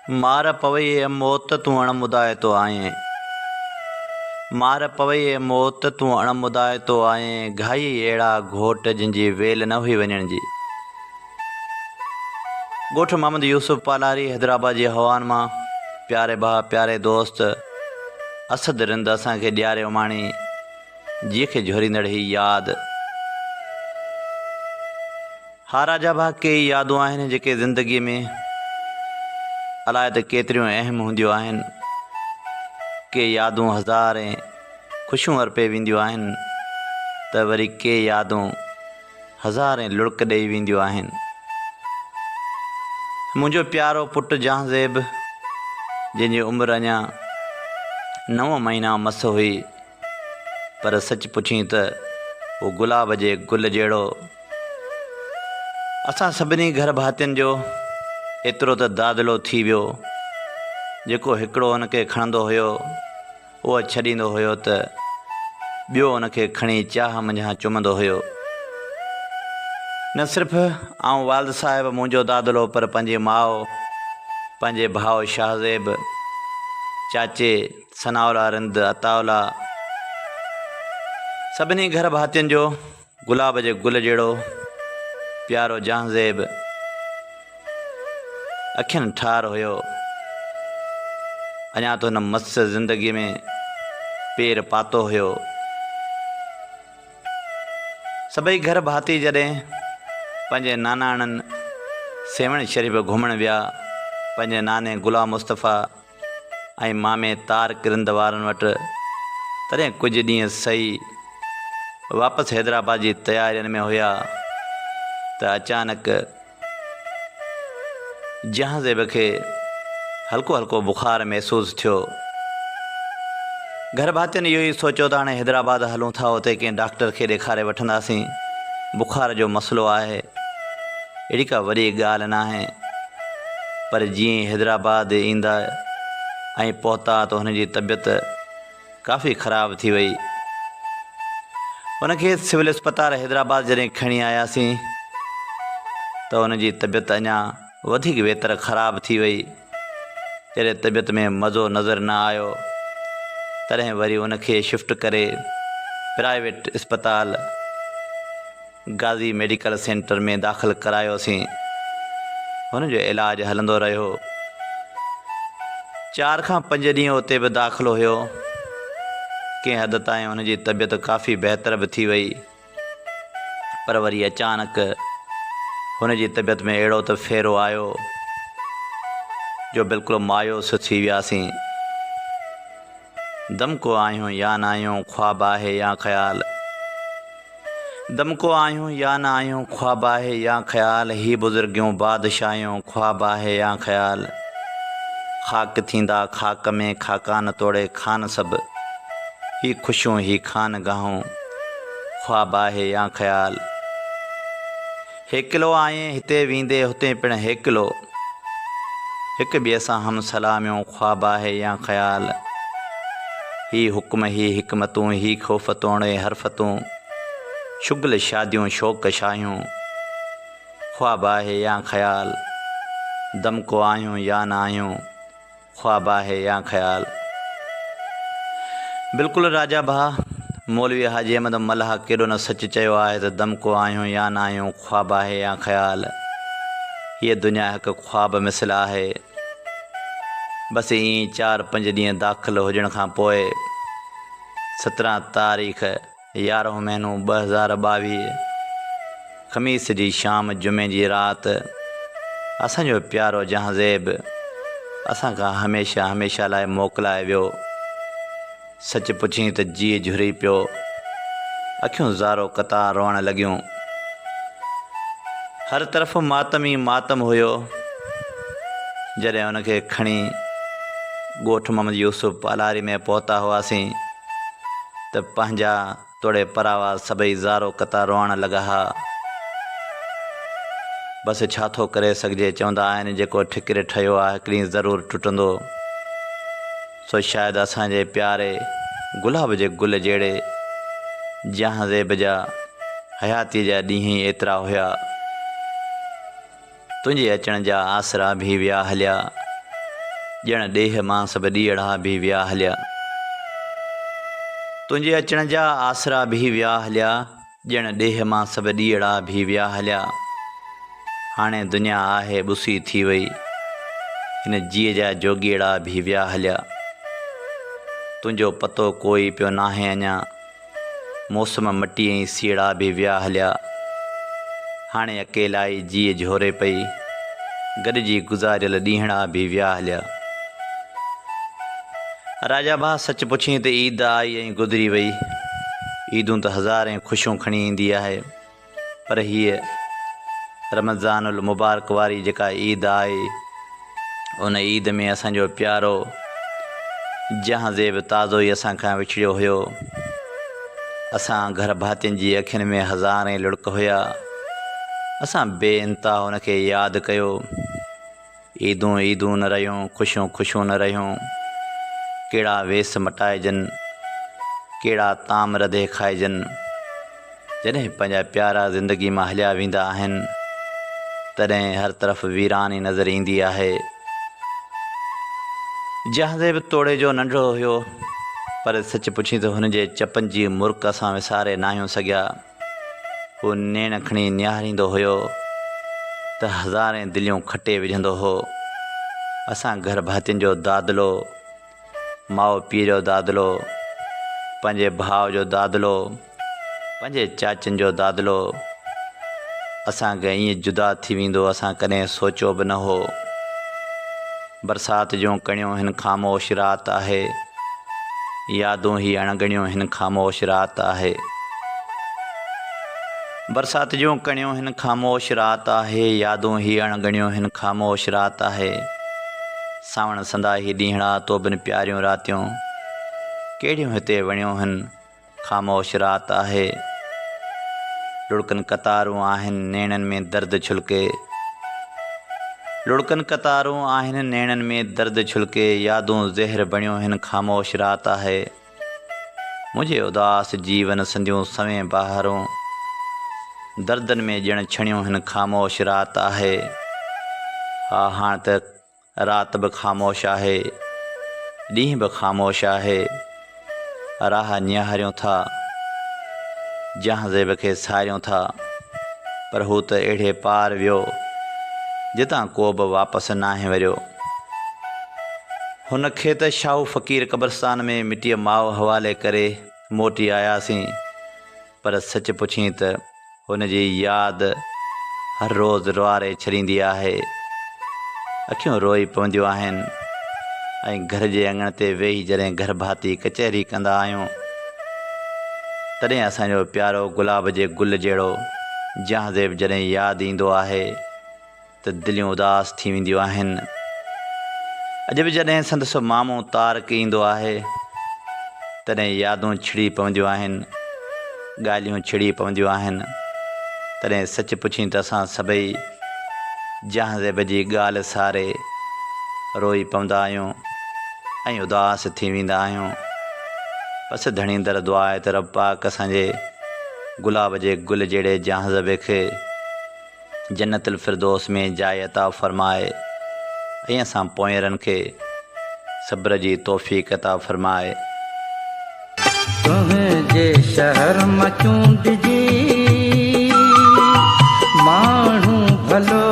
مار پوي اي موت تون اڻ مدائتو آهين. مار پوي اي موت تون اڻ مدائتو آهين گهائي اهڙا گهوٽ جن جي ويل نه هئي وڃڻ جي. ڳوٺ محمد يوسف پالاري حيدرآباد جي هوائن مان پياري ڀاء پياري دوست اسد رند اسان کي ڏياري اماڻي جيء کي جهوريندڙ هي ياد. ها راجا ڀاء ڪيئي يادون آهن جيڪي زندگي ۾ الائي ته ڪيتريون اهم هونديون آهن. ڪي يادون هزارين خوشيون ارپي وينديون آهن ته وري ڪي يادون هزارين لڙڪ ڏئي وينديون آهن. منهنجو پيارو پٽ جهانزيب جنهن جي عمر اڃا نو مهينا مس هئي پر سچ پڇين ته هو گلاب جي گل جهڙو اسان سڀني گهر ڀاتين جو ايترو ته دادلو ٿي ويو، جيڪو هڪڙو ان کي کڻندو هيو، اهو ڇڏيندو هيو ته ٻيو ان کي کڻي چاهه منجهان چمندو هيو. نه صرف آئون والد صاحب منهنجو دادلو پر پنهنجي ماء، پنهنجي ڀاء شاهزيب، چاچي ثناء الله رند، عطاء الله، سڀني گهر ڀاتين جو گلاب جي گل جهڙو پيارو جهانزيب اکين ٺار هيو. اڃا ته هن مس زندگيء ۾ پير پاتو هيو. سڀئي گهر ڀاتي جڏهن پنهنجي ناناڻن سيوهڻ شريف گهمڻ ويا، پنهنجي ناني غلام مصطفيٰ ۽ مامي طارق رند وارن وٽ تڏهن ڪجهه ڏينهن سهي واپس حيدرآباد جي تيارين ۾ هيا ته اچانڪ جهانزيب کي هلڪو هلڪو بخار محسوس ٿيو. گهر ڀاتين اهو ئي سوچيو ته هاڻي حيدرآباد هلون ٿا اتي ڪنهن ڊاڪٽر کي ڏيکاري وٺنداسين بخار جو مسئلو آهي. اهڙي ڪا وڏي ڳالهه ناهي پر جيئن ئي حيدرآباد ايندا ۽ پهتا ته هن جي طبيعت ڪافي خراب ٿي وئي. هن کي سول اسپتال حيدرآباد جڏهن کڻي آياسين ته هن جي طبيعت اڃا وڌيڪ ويتر خراب ٿي وئي. جڏهن طبيعت ۾ مزو نظر نه آيو تڏهن وري ان کي شفٽ ڪري پرائيويٽ اسپتال غازي ميڊيڪل سينٽر ۾ داخل ڪرايوسين. هن جو علاج هلندو رهيو. چار کان پنج ڏينهن اتي به داخل هيو. ڪنهن حد تائين هن جي طبيعت ڪافي بهتر به ٿي وئي. پر وري اچانڪ هن جي طبيعت ۾ اهڙو ته ڦيرو آيو جو بلڪل مايوس ٿي وياسين. دم ڪو آهيون يا نه آهيون خواب آهي يا خيال. دم ڪو آهيون يا نه آهيون خواب آهي يا خيال هي بزرگيون بادشاهيون خواب آهي يا خيال خاڪ ٿيندا خاڪ ۾ خاڪان توڙي خان سڀ هي خوشيون هي خانگاهون خواب آهي يا خيال هيڪلو آئين هتي ويندي هتي پڻ هيڪلو. هڪ ٻئي سان هم سلاميون خواب آهي يا خيال. هي حڪم هي حڪمتون هي خوف توڻي حرفتون. شغل شاديون شوق شاهيون خواب آهي يا خيال. دم ڪو آهيون يا نه آهيون. خواب آهي يا خيال. بلڪل راجا ڀاء، مولوي حاجي احمد ملاح ڪيڏو نه سچ چيو آهي ته دم ڪو آهيون يا نه آهيون خواب آهي يا خيال. هيء دنيا هڪ خواب مثل آهي. بس ائين ئي چار پنج ڏينهن داخل هجڻ کان پوء 17 تاريخ يارهون مهينو 2022 خميس جي شام جمعي جي رات اسان جو پيارو جهانزيب اسان کان هميشه هميشه لاء موڪلائي ويو. سچ پڇين ته جيء جهري پيو. اکيون زارو قطار روئڻ لڳيون. هر طرف ماتم ئي ماتم هيو. جڏهن ان کي کڻي ڳوٺ محمد يوسف پالاري ۾ پهتا هئاسين ته پنهنجا توڙي پراوا سڀئي زارو قطار روئڻ لڳا ها. بس ڇا ٿو ڪري سگهجي، چوندا آهن جيڪو ٺڪر ٺهيو آ هڪ ڏينهن ضرور ٽٽندو. سو شايد اسان جي پياري گلاب جي گل جهڙي جهانزيب جا حياتيء جا ڏينهن ئي ايترا هيا. تنهنجي اچڻ جا آسرا ڀي ويا هليا. ڄڻ ڏيهه مان سڀ ڏيئڙا به ويا هليا. تنهنجي اچڻ جا آسرا به ويا هليا، ڄڻ ڏيهه مان سڀ ڏيئڙا به ويا هليا. هاڻي دنيا آهي ٻسي ٿي وئي، هن جيء جا جوڳيئڙا به ويا هليا. تنهنجو پتو ڪوئي پيو ناهي اڃا. موسم مٽي ۽ سيئڙا به ويا هليا. هاڻي اڪيلائي جيء جهوري پئي. گڏجي گذاريل ڏينهڙا به ويا هليا. راجا ڀاء سچ پڇين ته عيد آئي ۽ گذري وئي. عيدون ته هزارين خوشيون کڻي ايندي آهي. پر هيء رمضان المبارڪ واري جيڪا عيد آئي، ان عيد ۾ اسان جو پيارو جهانزيب تازو ئي اسان کان وڇڙيو هيو. اسان گهر ڀاتين جي اکين ۾ هزارين لڙڪ هيا. اسان بي انتها هن کي ياد ڪيو. عيدون عيدون نه رهيون، خوشيون خوشيون نه رهيون. ڪهڙا ويس مٽائجن، ڪهڙا طعام رڌي کائجن. جڏهن پنهنجا پيارا زندگي مان هليا ويندا آهن، تڏهن هر طرف ويراني نظر ايندي آهي. جهانزيب توڙي جو ننڍڙو هيو، پر سچ پڇين ته هن جي چپن جي مرڪ اسان وساري ناهيون سگهيا. هو نيڻ کڻي نهاريندو هيو ته هزارين دليون کٽي وجهندو هو. اسان گهر ڀاتين جو دادلو، ماء پيء جو دادلو، پنهنجي ڀاء جو دادلو، پنهنجي چاچن جو دادلو اسان کان ائين جدا ٿي ويندو اسان ڪڏهن سوچيو به نه هو. برسات جون ڪڻيون هن خاموش رات آهي. يادون هي اڻ ڳڻيون هن خاموش رات آهي. برسات جون ڪڻيون هن خاموش رات آهي. يادون هي اڻ ڳڻيون هن خاموش رات آهي. سانوڻ سندا هي ڏينهڙا تو بن پياريون راتيون ڪهڙيون هتي وڻيون هن خاموش رات آهي. لڙڪن قطارون آهن نيڻن ۾ درد ڇلڪي. لڙڪن قطارون آهن نيڻن ۾ درد ڇلڪي يادون زهر بڻيون هن خاموش رات آهي. منهنجي اداس جيون سنديون سوين بهارون دردن ۾ ڄڻ ڇڻيون هن خاموش رات آهي. ها هاڻ ته رات به خاموش آهي، ڏينهن به خاموش آهي، راهه نهاريون ٿا، جهانزيب کي ساريون ٿا، پر هو ته اهڙي پار ويو، جتان ڪو به واپس ناهي وريو. هن کي ته شاهو فقير قبرستان ۾ مٽيء ماء حوالي ڪري موٽي آياسين، پر سچ پڇين ته هن جي ياد هر روز روئاري ڇڏيندي آهي. اکيون روئي پونديون آهن ۽ گهر جي اڱڻ تي ويهي جڏهن گهر ڀاتي ڪچهري ڪندا آهيون، تڏهن اسان جو پيارو گلاب جي گل جهڙو جهانزيب جڏهن ياد ايندو آهي ته دليون اداس ٿي وينديون آهن. اڄ به جڏهن سندس مامو طارق ايندو آهي، تڏهن يادون ڇڙي پونديون آهن، ڳالهيون ڇڙي پونديون آهن. تڏهن سچ پڇين ته اسان سڀئي جهانزيب جي ڳالهه ساري روئي پوندا آهيون ۽ اداس ٿي ويندا آهيون. بس ڌڻي در دعا آهي ته رب پاڪ اسان جي گلاب جي گل جهڙي جهانزيب کي جنت الفردوس ۾ جاء عطا فرمائي ۽ اسان پوئينرن کي صبر جي توفيق عطا فرمائي. تنهنجي شهر مان چونڊجي ماڻهو ڀلو.